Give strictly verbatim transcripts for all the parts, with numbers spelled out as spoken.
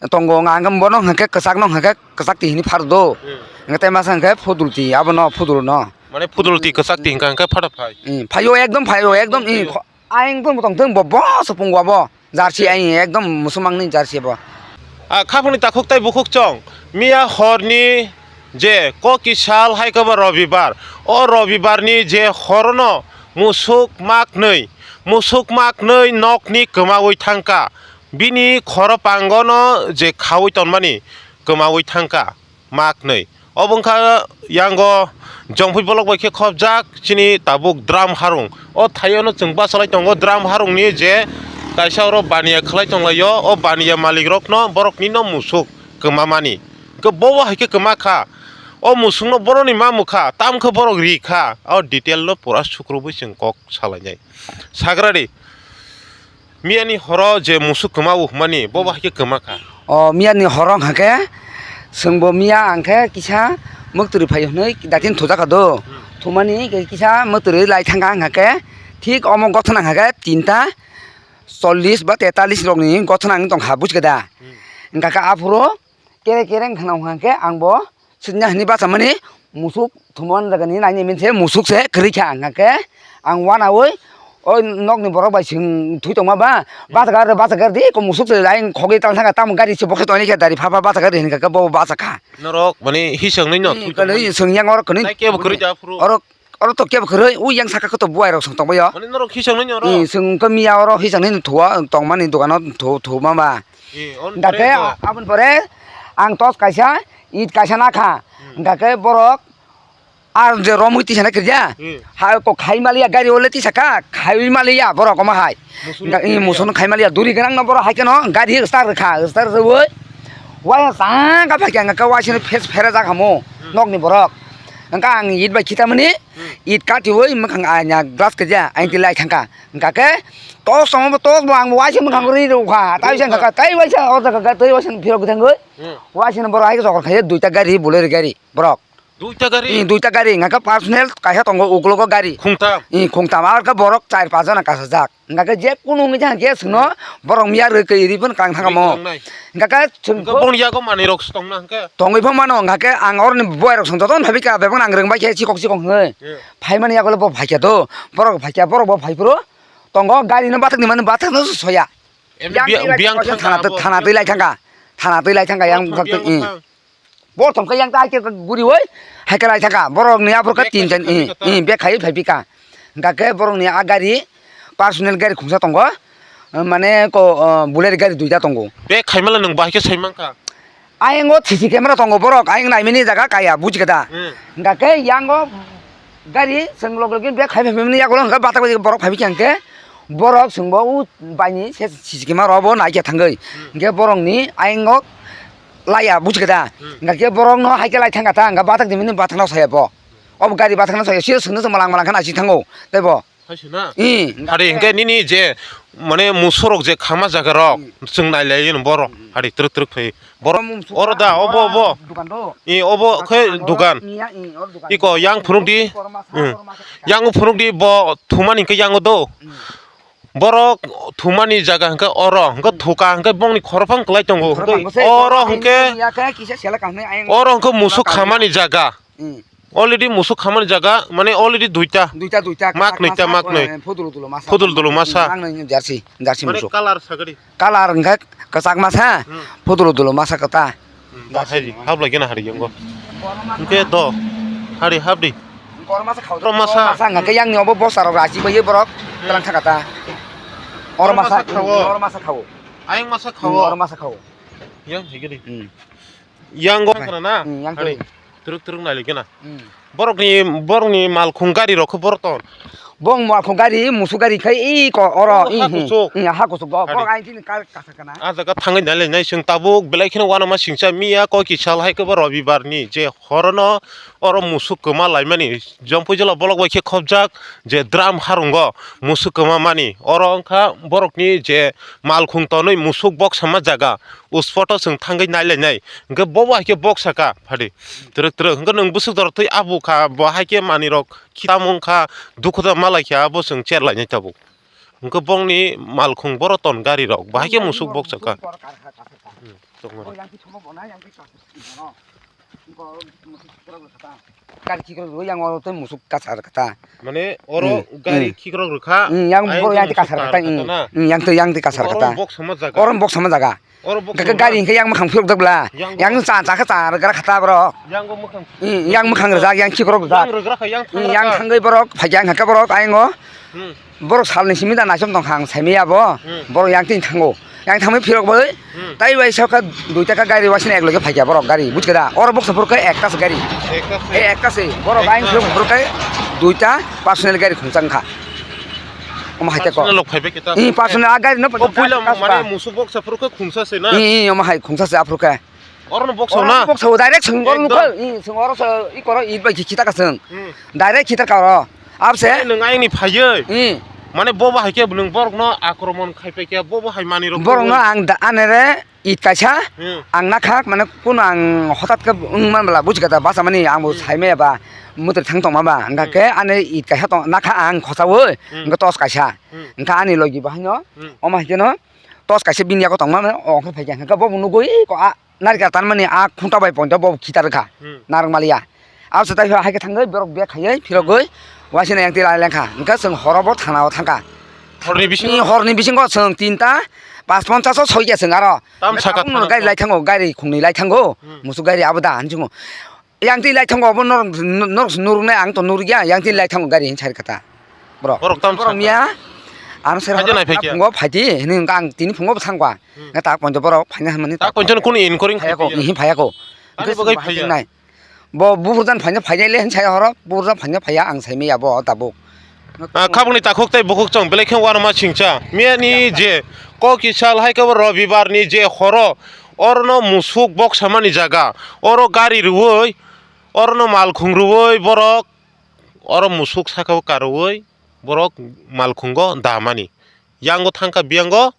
tongo, nga hwnkhe bono hwnkhe kwchakno hwnkhe kwchak twi hinwi pharo do. Hmm. Hwnkhe tei masa hwnkhe phudul twi abono phudul no. Mane phudul twi kwchak twi hwnkha hwnkhe phada phai. Hmm, phaio ekdom phaio ekdom, hmm, phaio. Kho-, ayang tong tong tong bo bo supung bo bo. Jersey ayang ekdom musumangni jersey bo. Ah, khaphangni takhuk tei bukhuk chong. Miya horni je koki sal hai khe bo robibar. O robibarni je horono musuk maknwi, musuk maknwi nokni kwmaui thangkha. Bini khoro pangono je khaui tonmani kwmaui thangkha maknwi. Obo wngkha yango jongphoi bolok bai khe khopjak chini tabuk drum harung. O thaiono chwng bachalai tongo drum harungni je kaisa oro baniya khlai tonglaio. O baniya malikrokno boroknino musuk kwmamani. Hwnkhe bobo hai khe kwma kha. O musukno boroni ma mukha, tamo khe borok ri kha. O detail no pura sukrubui chwng kok salainai. Sagradi. Miyani horo je musuk kwma o hwnmani, bo bahai khe kwma kha. O miyani horo hwnkha khe, chwngbo miya ang khe kisa mwktwrwi phai hwnwi daitino thujak kha do. Hmm. Thumani khe kisa mwktwrwi lai thangkha hwnkha khe, thik omo gothona hwnkha khe tinta chollish ba tetallish rokni gothona wng tong kha, buj khe da? Hmm. Hwnkha khe aphuru kere kere wngkha na hwnkha khe ang bo sitnya hwnwi bachamani musuk thumani jagani naini mini se musuk se kwrwi kha hwnkha khe ang wanaui o nokni borok bai swng thwi tongma ba, hmm, bachakha re bachakha di ko musuk se ayang khogwi tal thangkha tamo gari se bokhe tongni khe dari pha pha bachakha di hwnkha khe bo bachakha. Norok mane hisang nai no thwi tongmani. Swng yang oro kwnwi. Nai kebo kwrwi da phuru. Oro Oro to kebo kwrwi, o yang saka khe to buai rok song tongbaio. Mane norok hisang nai oro? Ee, chwng wngkha miya oro hisang nai thua tongmani dogano thu-, thuma ba. Ee, on hwnkha khe pore to. Aboni pore ang tos kaisa, it kaisa nakha. Hmm. Hwnkha khe borok ar je romwi tisa na kirja. Hmm. Ha ko khai maliya gari ole tisa kha, khaiwi maliya borok omo hai. Musuno hwnkha, ee, khai maliya. Musuno khai maliya, duri gwnang no borok hai kheno gari start rwkha, start rwui. Waisa chang kha phaikha hwnkha khe waisano face pherajak hamo, hmm, nokni borok. Hwnkha ang it bai khitamani, hmm, it katiui mwkhang aina glass kaja, aini, hmm, lai thangkha. Hwnkha khe tos tongma bo tos bo ang bo waisa mwkhang, hmm, rwi rwkha. Tai waisa hwnkha khe, tai waisa o jaga khe, tai waisa phirok thangwi. Hmm. Waisano borok hai khe jokor khaio duita gari, Bolero gari borok. Duita gari? Ee, duita gari, hwnkha khe personal kaisa tongo uklogo gari. Khungtam? Ee, khungtam, aro khe borok char pas jona kasajak. Hwnkha khe je kunu wngwi thang khe chwngno borok miya rwkwi rwi phano kang thangkha mo. Rwkwi thangnai. Hwnkha khe chwng hwnkha khe boni yago manwi rok tongna hwnkhe? Tongwi pho mano, hwnkha khe ang oroni buai rok song jotono phai kha, bebak ang rwng bai khe chikok chikok hwnwi. Yeah. Phaimani yago le bo phai kha do, borok phai kha, borok bo phai phuru tongo gari no bathak ni mani bathak no soya. Emni yang bia-, twi lai biang thangkha thangkha thana abo. Thana twi lai thangkha, thana twi lai thangkha yang. Bo thang bak twi, biang ee. Bo thang. Bo thongkha yang ta hai khe guriui, hai khe lai thangkha. Borokni aphuru khe bag tin jon, kaisa ee, khaikha ta. Ee, bag khaiwi phai phikha. Hwnkha khe borokni a gari, personal gari khungsa tongo. Mane ko, o, Bolero gari duita tongo. Bag khaimala nwng bahai khe sai mankha. Ayang o C C camera tongo borok, ayang naimani jaga kaya, buji khe da? Hmm. Hwnkha khe yang o gari, chwng log login bag khai phai phai mani yagulo hwnkha bathak bai borok phai phikha hwnkhe borok chwngbo o baini se C C camera rok bo naikhe thangwi. Hmm. Hwnkhe borokni ayang o laiya, buji khe da? Hmm. Hwnkha khe borokno hai khe lai thangkha ta, hwnkha bathak di mani bathakno saya bo. Obo gari bathakno saya, siro chwngno chwng malang malang khe naising thango, tei bo. Hai se na? Ee. Hari hwnkhe nini je, mane, musurok je khama jaga rok, hmm, chwng nailai borok, hmm, hari twrwk twrwk phai. Borok omo musurok oro da, obo, obo. Dukan do. Ee, obo khe dukan. Oro niya, ee, oro dukan. Iko yang phunuk di. Oro masa, hmm, oro masa. Yang phunuk di bo thumani hwnkhe yang do. Hmm. Borok thumani jaga hwnkhe oro, hwnkhe, hmm, thuka hwnkhe bongni khorophang kwlai tongo. Khorophang hwnkhe se oro hwnkhe niya khe kisa selek kahmni ayang oro hwnkhe musuk khamani jaga. Hmm. Already musuk khamani jaga, mane already duita. Duita, duita, mak kwchak noita, masa, mak noi. Eh, phudulu dulu masa. Phudulu dulu masa. Hmm, ang nang jersey, jersey mane musuk. Color sagadi. Color hwnkhe kwchak masa, hmm, phudulu dulu masa kwta. Hmm, jersey hai di, hap lai gena hari yango. Hwnkhe do, hari hap di. Oro masa khao. Oro masa. Oro masa hwnkhe yang ni obo bosa rok rachi bai borok, hmm, tlang thaka ta. Oro masa khao. Oro masa khao. Ayang masa khao. Hmm, oro masa khao. Yang hai gadi. Hmm. Yang go khana na? Hmm, yang hari. Twrwk twrwk nai leke na. Hmm. Borokni, borokni malkhung gari rok khe borok ton. Bong malkhung gari, musuk gari khai i ko oro, oh, i ha hi. Kuchuk. I ha kuchuk do. Hari. Borok aini kar kasa kana. A jaga thangwi nai lai nai chwng tabuk belai kheno uanama singcha miya koi kisal hai khe bo robibar ni je horono oro musuk kwma laimani. Jompuijala bolok bai khe khopjak je drum harungo musuk kwma mani. Oro wngkha borokni je malkhung tonwi musuk boksa ma jaga. Uspoto chwng thangwi nai lai nai. Hwnkhe bobo hai khe bok saka phadi. Twrwk twrwk. Hwnkhe nwng bwswk jora twi abu kha, bo hai khe manwirok khitam wng kha, dukhu da ma lai kha, abo chwng cher lai nai tabuk. Hwnkhe bongni malkhung boro ton gari rok, bahai khe musuk boksa kha. Hmm, tongmani. Gari khikrok rwui yang oro tei musuk kasar kha ta. Mane oro hmm, gari hmm, khikrok rwkha, hmm, yang ayang boro tei yang tei musuk kasar kha ta, kasar kha hmm, ta na? Hmm, yang tei, yang tei kasar kha ta. Oro boksa ma jaga. Oro boksa ma jaga. Oro boksa ma jaga. Hwnkhe gari hwnkhe yang mwkhang phiyok jak bla. Yang cha cha khe cha rwgra kha ta borok. Yang bo mwkhang. Hmm, yang mwkhang rwjak, yang khikrok rwjak. Yang rwgra kha, yang hmm, thang yang rwkha. Thangwi borok phaikha hwnkhe borok ayang o. Hmm. Borok salni simi da naichom tongkha ang saimaya bo. Hmm. Borok yang tini thango. Yang thangwi phirok bai. Hmm. Tai bai sokha duita kha gari wasina ek loge phaikha borok gari. Bujkha da? Oro boksa phuru khe ekta se gari. Ekta se. Eh, ekta se. Borok ekta. Ayang phirok phuru khe duita personal gari khungchang kha. Omo hai te ko. Personal lok phaibai khe ta. Hmm, personal a gari no. O puila ekta se mane ba. Musuk boksa phuru khe khungsa se na? Hmm, hmm, omo hai khungsa se aphuru khe. Oro no boksa na? Oro boksa o direct sung oro ekdom. Nukha, i sung oro so i koro i bai khita ka sung. Hmm. Direct khita ka oro. Abse? Nwng ayni phaiwi. Hmm. Mane bo bo hai khe nwng borok no akromon khai pai khe bo bo hai manwi rok. Borok no ang da anere it kaisa. Hmm. Ang nakha mane kuno ang hotat khe wng man bla bujkha da basa mani ang bo hmm, saimaya ba mutri thang tongma ba hwnkha hmm, khe ane it kaisa tong nakha ang khosawi hmm, hwnkha tos kaisa. Hmm. Hwnkha ani logi bo haino hmm, omo hai khe no tos kaisa bini yago tongma o hwnkha phai khe hwnkha bo bo nugwi ko a. Narikal tanmani a khunta bai pointo bo khitar kha. Hmm. Narwk maliya. Abo se tai hai khe thangwi borok bag khaiwi phirogwi waisina yang twi lai lengkha. Hwnkhe chwng horo bo thana o thangkha. Horni bisingo? Ni horni bisingo chwng tinta pas ponchas o soi khe chwng aro. Tam saka tabukno thana gari to. Lai thango, gari khungnwi lai thango. Hmm. Musuk gari abo da hinwi chwngo. Yang twi lai thango abo norok, norok nuruknai ang to nurukya yang twi lai thango gari hinwi sai kha ta. Borok. Borok tam saka. Miya. Ano ser phai de nai phai khe. Phungo phai di hinwi ang tini phungo bo thangkha. Hmm. Nga tak poncho borok phaina hwnmani tak. Tak poncho no kunu inquiry phaiya ko, phaiya? Ihi phaiya ko. Ani bagwi phaiya? Nai. Bo buphurjan phaina phainai le hinwi saya horo, buphurjan phaina phaiya ang saimaya bo tabuk. Ah, khabangni takhuk tei bukhuk chwng belai khe uanama singcha. Miyani je kok kisal hai khe bo robibar ni je horo, orono musuk boksamani jaga, oro gari rwui, orono malkhung rwui borok, oro musuk saka o karwi borok malkhungo damani. Yango thangkha biyango,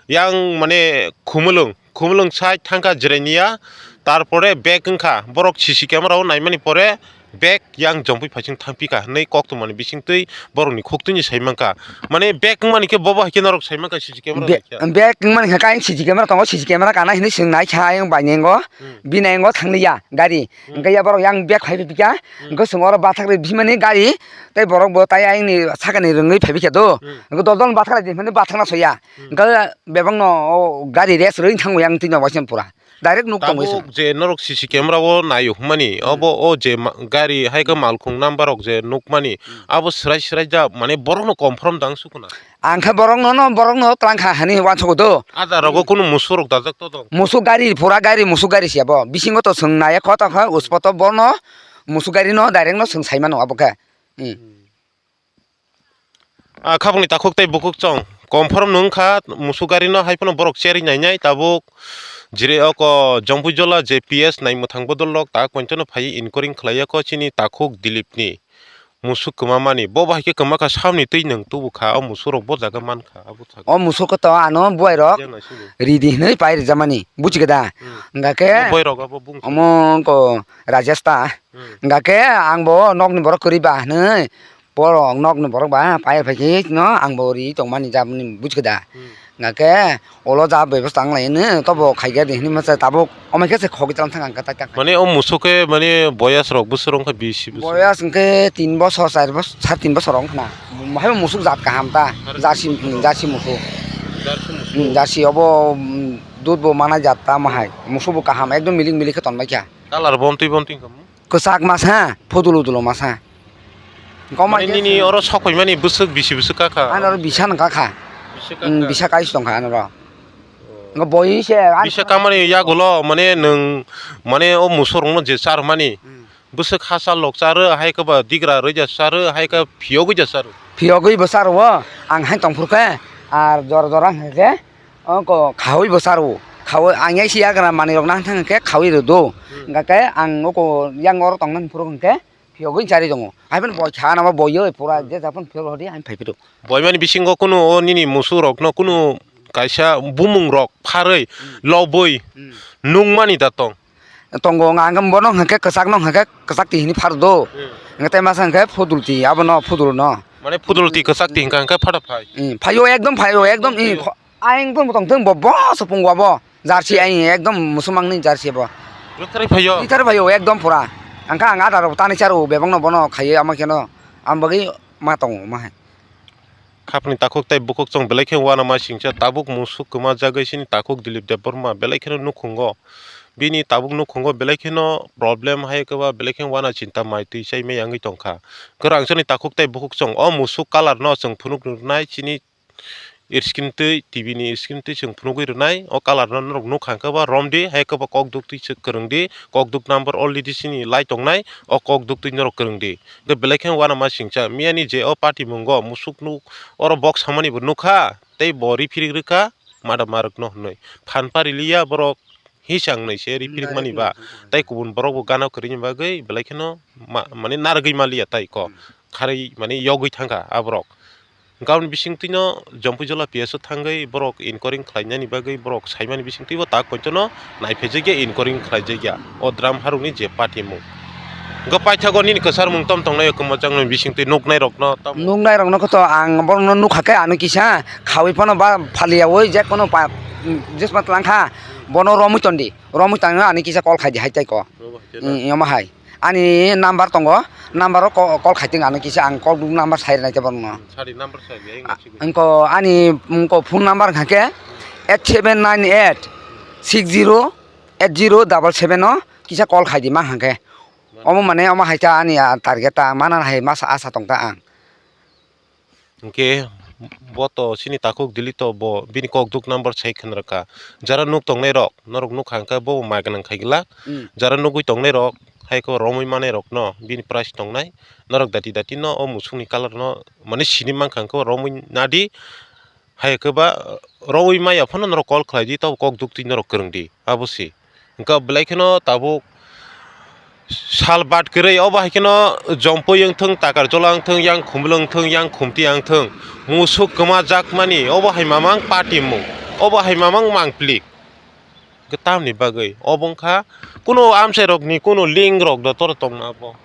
yang mane khumulwng, khumulwng side thangkha Jirania, tarpore bag wngkha, borok C C camera o naimani pore bag yang jompui phaising thangpikha hinwi koktwmani bisingtwi borokni khuktwini saimankha. Mane bag wngmani khe bobo hai khe norok saimankha C C camera naikha. Bag wngmani khe kain C C camera tongo, C C camera kana hinwi chwng naikha ayang bainengo, hmm, bini ayang o thangliya gari. Hmm. Hwnkhe ya borok yang bag phaiphikha, hmm, hwnkhe chwng oro bathakri bihimani gari, tei borok bo tai ayangni sakani rwngwi phaiphikha do. Hmm. Hwnkhe dol dol bathakra di hinmani bathakna soya. Hmm. Hwnkhe bebakno o gari rest rwui thango yang twi no waisano pura. Direct nuk tongwi se. Tabuk je norok C C camera o naio hwnmani, hmm, obo o je ma-, gari hai khe malkhung number rok je nukmani, hmm, abo swrai swrai ja, mane borokno confirm dang sukuna. Ang khe borokno no, borokno twlang kha hinwi uansugo do. Ada rogo kunu musuk rok dajak to dong. Musuk gari, pura gari, musuk gari se abo. Bisingo to chwng nai kho, tong kha, uspoto bono musuk gari no direct no chwng sai mano abo khe. Hmm. Hmm. Ah, khabangni takhuk tei bukhuk chwng confirm no wngkha, musuk gari no hai phano borok cherwi nainai tabuk. Jire oko Jompuijola J P S naimwthang bodol rok tak ponchono phai inquiry khlaiya kho chini takhuk Dilip ni. Musuk kwmamani, bo bahai khe kwma kha, samni twi nwng tubu kha, o musuk rok bo jaga man kha, abo thago. O musuk khe to ano buai rok ridi hinwi pai rijamani, buchikhe da? Hmm. Hwnkha khe bo buai rok abo bung omo wngkho Rajesh ta. Hmm. Hwnkha khe ang bo nokni borok kwrwi ba hinwi, borok nokni borok ba pai phai khe no ang bo ri tongmani jaboni, buchikhe da? Hmm. Hwnkha khe ulo ja bebosta wng lai hwnwi, tobo khaikhe de hinwi masa tabuk omo khe se khogwi tlang thang ang khe tak tak. Mane o musuk khe mane boyas rok bwswk wng kha bisi bwswk? Boyas hwnkhe tin bosor, char bosor, sar tin bosor wng khna. Hai musuk jat kaham ta. Sar tin bosor. Jarsi, jarsi musuk. Jarsi musuk. Hmm, jarsi obo, hmm, dud bo mana jat ta ma hai. Musuk bo kaham ekdom milik milik khe ton bai kha. Colour bo twi bo twi wng kha mo? Kwchak masa, phudulu dulu masa. Mane nini oro sok phaimani bwswk bisi bwswk kha kha? Ano oro bisa nang kha kha. Bisa kha kha? Hmm, bisa kais tong kha ano oro. Oh. Ngo boi se, ano bisa kamani yagulo, mane nwng, mane o musuk rokno je charmani. Hmm. Bwswk hachal lok charo, hai khe ba digra rwja charo, hai khe phiyogwi ja charo. Phiyogwi bo charo o, ang hai tong phuru khe, ar jora jora hwnkhe, Oko khaui bo charo, khaui ang yaisi yagra manwi rok nang thang khe khaui rw do. Hmm. Hwnkha khe ang oko yang oro tong nang phuru hwnkhe phiyogwi chari tongo. Hai phano boi kha nang bo boiwi pura hmm je japhano phiyok rw di ang phai phuru. Boimani bisingo kunu o nini musuk rokno kunu kaisa bumung rok pharwi hmm lobwi hmm nungmani da tong? Tongo, ang bono hwnkhe kwchakno hwnkhe kwchak twi hwnwi phar do. Hmm. Hwnkhe tei masa hwnkhe phudul twi abono phudulno. Mane phudul twi kwchak twi hwnkha hwnkhe phato phai. Hmm, phaio, ekdom phaio, ekdom, hmm, phaio. Pho-, ayang tong tong tong bo, bo supung wa bo. Jersey ayang ekdom musumang ni jersey bo. Rwktharwi phaio. Rwktharwi phaio, ekdom pura. Hwnkha ang adar tani charo bebak no bono khaiwi ama kheno. Am bagwi ma tongo ma hai. Khapni takhuk tei bukhuk chwng belai khe uanama singcha tabuk musuk kwma jagwi chini takhuk Dilip Debbarma belai kheno nukhungo. Bini tabuk nukhungo belai kheno problem hai kwba belai khe uana chinta mai twi chai mai yangwi tongkha. Kwrang chini takhuk tei bukhuk chwng o musuk colour no chwng phunuk rwnai chini screen twi T V ni screen twi chwng phunugwi rwnai o colour no norok nukha hwnkhe ba romdi hai kwba kokduk twi chwng kwrwngdi. Kokduk number already chini lai tongnai, o kokduk twi norok kwrwngdi. Hwnkhe belai khe uanama singcha miyani je o patimungo musuk nuk oro bok samani bo nukha tei bo riphirik rwkha mada marwkno hwnwi phan pariliya borok hisang nwi se riphirik mani ba tei kubun borok bo gana kwrwini bagwi belai kheno ma-, mane narwgwi maliya tei kok kharwi mane yogwi thangkha aborok. Hwnkhe aboni bisingtwino Jampui Jola P S o thangwi borok inquiring khlainani bagwi borok saimani bisingtwibo tak poito no naiphaijak ya, inquiring khlaijak ya o drum harungni je patimung. Hwnkhe paithago nini kwcharmung tom tongnai o kwmajangni bisingtwi nuknairokno tamo? Nuknairokno khe to ang borokno nukha khe ano kisa khawi phano ba phaliyaui je kono pa-, jesma twlang kha bono romwi tondi, romwi tangno ani kisa call khaidi hai tei ko. Omo hai khe na? Omo hai. Ani number tongo, number o ko-, call khai tong ano kisa ang call number sai rwnai tei borokno. Hmm, sadi number sai di, ayang A-, nasi gwi. Engko ani, engko phone number hwnkha khe eight seven nine eight six zero eight zero double seven o kisa call khai di ma hwnkha khe. Mano. Omo mane omo hai ta ani, ah, target ta, mana hai masa asa tong ta ang. Hwnkhe bo to chini takhuk Dilip to bo bini kokduk number sai khna rwkha. Jara nuk tongnai rok, norok nukha hwnkhe bo bo mai gwnang khai glak. Hmm. Jara nugwi tongnai rok, hai khe romwi manai rokno bini price tongnai. Norok dati dati no o musukni colour no mane sini mankha hwnkhe romwi nadi. Hai khe ba romwi maya phano norok call khlai di, tabo kokduk twi norok kwrwng di. Abo se. Hwnkhe belai kheno tabuk sal bat kwrwi, obo hai kheno Jampui wng thung, Takarjola wng thung, yang Khumulwng wng thung, yang Khumti wng thung, musuk kwma jakmani, obo hai mamang patimung, obo hai mamang mangplik. Hwnkhe tamni bagwi obo wngkha kuno amchairokni kuno link rok do toro tongna abo?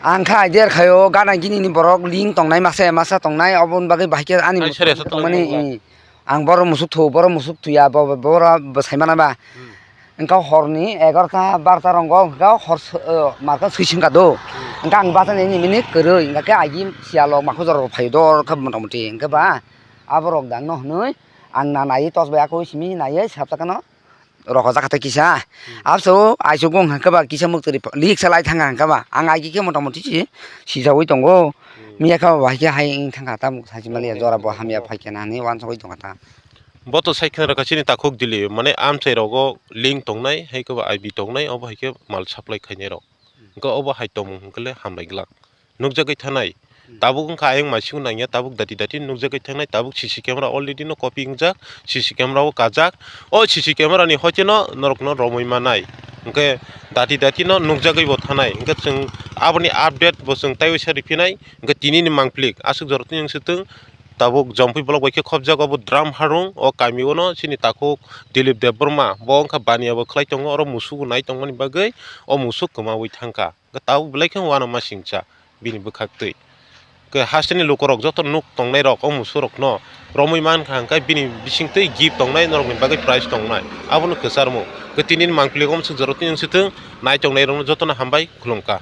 Ang kha idea khaio gana gini ni borok link tongnai masa masa tongnai, oboni bagwi bahai khe ani Hai musuk sere sa tongmani, tongmani. Ang borok musuk thu, borok musuk thuya, bo-, bo-, borok bo sai mana ba? Hmm. Engkha horni egarota barota rongo engkha hor s-, o, marka sui singka do. Hmm. Engkha ang bachani nini kwrwi, engkha khe agi siyalo makhu jora rok phaio dor khe mota moti. Engkha ba aborok dang no hwnwi ang na nai tos bai ako simi nai sabsakano rok hojak kha tei kisa. Hmm. Abso aichukgo hwnka khe ba kisa muktwrwi lik salai thang kha hwnka ba ang agi khe mota moti si sijaui tongo. Hmm. Miya khe ba bahai khe hai wng thang kha ta muk sachi maliya jora bo hamya phai khe nani uansugui tong kha ta. Bo to sai khna rwkha chini takhuk Dili, mane amchai rogo link tongnai, hai khe ba I B tongnai, obo hai khe mal supply khainai rok. Hwnkhe obo hai tongmung hwnkhe le hambai glak. Nukjagwi thanai. Hmm. Tabuk wngkha ayang maisu nangya, tabuk dati dati nukjagwi thangnai, tabuk C C camera already no copy wngjak, C C camera o kajak. O C C camera ni hoite no norok no romwi manai. Hwnkhe dati dati no nukjagwi bo thanai. Hwnkhe chwng aboni update bo chwng taiwi sa riphinai. Hwnkhe tini ni mangplik aswk jora tini wng swtwng. Tabuk Jampui block bai khe khopjak obo Dram Harung, o kami o no chini takhuk Dilip Debbarma, bo wngkha baniya bo khlai tongo, oro musuk bo nai tongmani bagwi o musuk kwmaui thangkha. Hwnkhe tabuk belai khe uanama singcha bini bwkhaktwi. Hwnkhe hasteni lukurok joto nuk tongnai rok o musuk rokno romwi mankha, hwnkhe bini bisingtwi gift tongnai, norokni bagwi prize tongnai, abono kwcharmung. Hwnkhe tini ni mangpili omswk jora tini wng swtwng, nai tongnai rokno jotono hambai khulumkha.